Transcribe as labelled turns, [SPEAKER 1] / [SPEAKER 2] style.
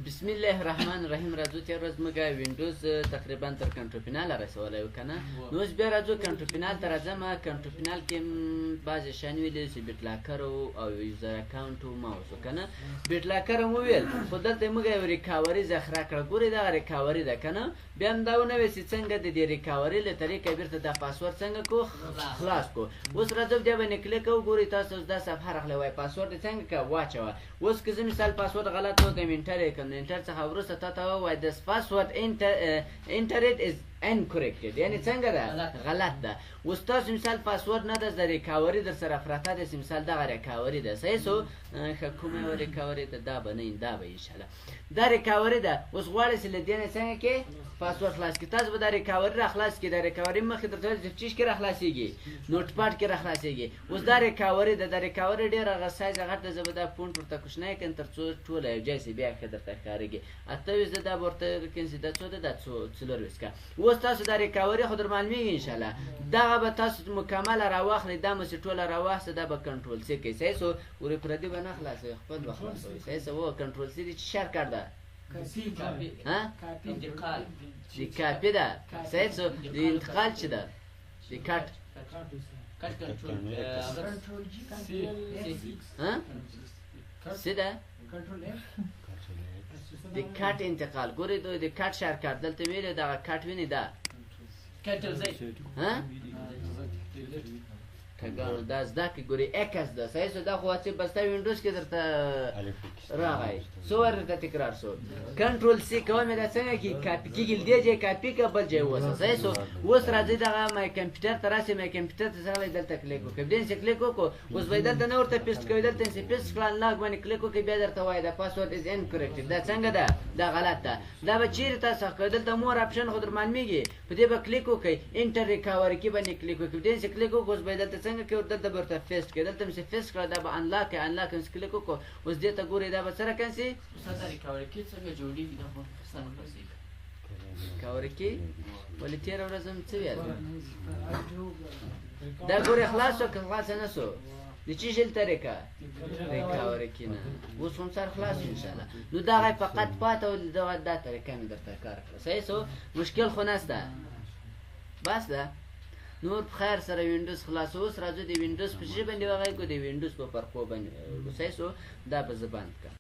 [SPEAKER 1] بسم الله الرحمن الرحیم. راځو، تېره ورځ موږ وینډوز تقریبا تر control panel رسولی و که نه؟ نو اوس بیا راځو control panel ته. راځم control panel کې بعضې شیان ویلي چې BitLocker او user account او ماوس که نه. BitLocker مو ویل، خو دلته موږ یو recovery ذخیره کړه. ګورئ، دغه recovery ده که نه؟ بیا هم دا ونه ویل چې څنګه د دې recovery له طریقه بیرته دا پاسورډ څنګه کو خلاص کو. اوس راځو، بیا باندې کلیک وګورئ تاسو، اوس دا صفحه راغله، وایي پاسورډ څنګه که واچوه. اوس که زه مثال پاسورډ غلط وکړم، enter یې کړم، enter څخه وروسته تا ته ووایي this password entered is incorrected، یعنی څنګه ده؟ غلط ده. اوس تاسو مثال پاسورډ نه ده، د recovery در سره پرته ده. مثال دغه recovery ده، صحیح سو؟ ښه، کومه یوه recovery ده؟ دا به نه، دا به انشاءالله دا recovery ده. اوس غواړئ چې له دې نه څنګه کې پاسورډ خلاص کړي، تاسو به دا recovery را خلاص کړئ. دا recovery مخکې درته ویل چې چیش کې را خلاصېږي؟ Notepad کې را خلاصېږي. اوس دا recovery ده، دا recovery ډېره هغه سایز غټ ده، زه به دا font ورته کوچنی کړم تر څو ټوله یو ځای سي، بیا ښه درته ښکارېږي. 28 ده، دا به ورته کړم چې دا څو ده؟ دا څو؟ 24 که. اوس تاسو دا recovery خو در معلومېږي انشاءالله. دغه به تاسو مکمله راواخلئ، دا مو چې ټوله راواخسته، دا به control C کوي، صحیح سو؟ ورې پردي به نه خلاصوي، خپل به خلاصوي، صحیح سو؟ control C دې چې shortcut ده. ها،
[SPEAKER 2] انتقال.
[SPEAKER 1] د کاپي ده، صحیح سو؟ د انتقال چې ده، د cut.
[SPEAKER 2] cut control.
[SPEAKER 1] ها، څه ده؟ د cut انتقال. ګورئ، د cut shortcut دلته ویلې، دغه cut ویني دا.
[SPEAKER 2] کنټرول زی.
[SPEAKER 1] ها، ټګانو دا زده کړئ. ګورئ، X ده، صحیح سو؟ دا خو هسې بسته وینډوز کې درته راغی، څو وار درته تکرار سو. control C کوم، دا څنګه کی کاپي کېږي؟ دې ځای کاپي که بل ځای وسه، صحیح سو؟ اوس راځئ دغه my computer ته راسئ. my computer ته راغلی، دلته کلیک وکړئ، دې چې کلیک وکړو، اوس به دلته نه ورته paste کوي. دلته چې paste کړه، unlock باندې کلیک وکړئ، بیا درته وایي دا password is incorrect. دا څنګه ده؟ دا غلط ده. دا به چیرې تاسو کوئ؟ دلته more option خو در معلومیږي، په دې به کلیک وکړئ، enter recovery key باندې کلیک وکړئ. دې چې کلیک وکړو، اوس به دلته څنګه کوي؟ دلته به ورته paste کړئ. دلته چې paste کړه، دا به unlock کړئ. unlock چې کلیک وکړو، اوس دې ته ګورئ، دا به څه رقم سي؟
[SPEAKER 2] استاد، recovery key څنګه جوړیږي؟ دا خو سم خلاصیږي.
[SPEAKER 1] recovery key ولې تېره ورځ هم څه ویل؟ دا ګورې، خلاص شو که خلاص نه سو؟ د چی شل طریقه recovery key نه اوس هم سر خلاص شو انشاءالله. نو دغه فقط پاته و، دغه دا طریقه مې درته کار کړه، صحیح سو؟ مشکل خو نسته، بس ده. نور په خیر سره وینډوز خلاص. اوس راځو د وینډوز په څه باندې وغږو، د وینډوز په فرقو باندې، صحیح سو؟ دا به زه بند کړم.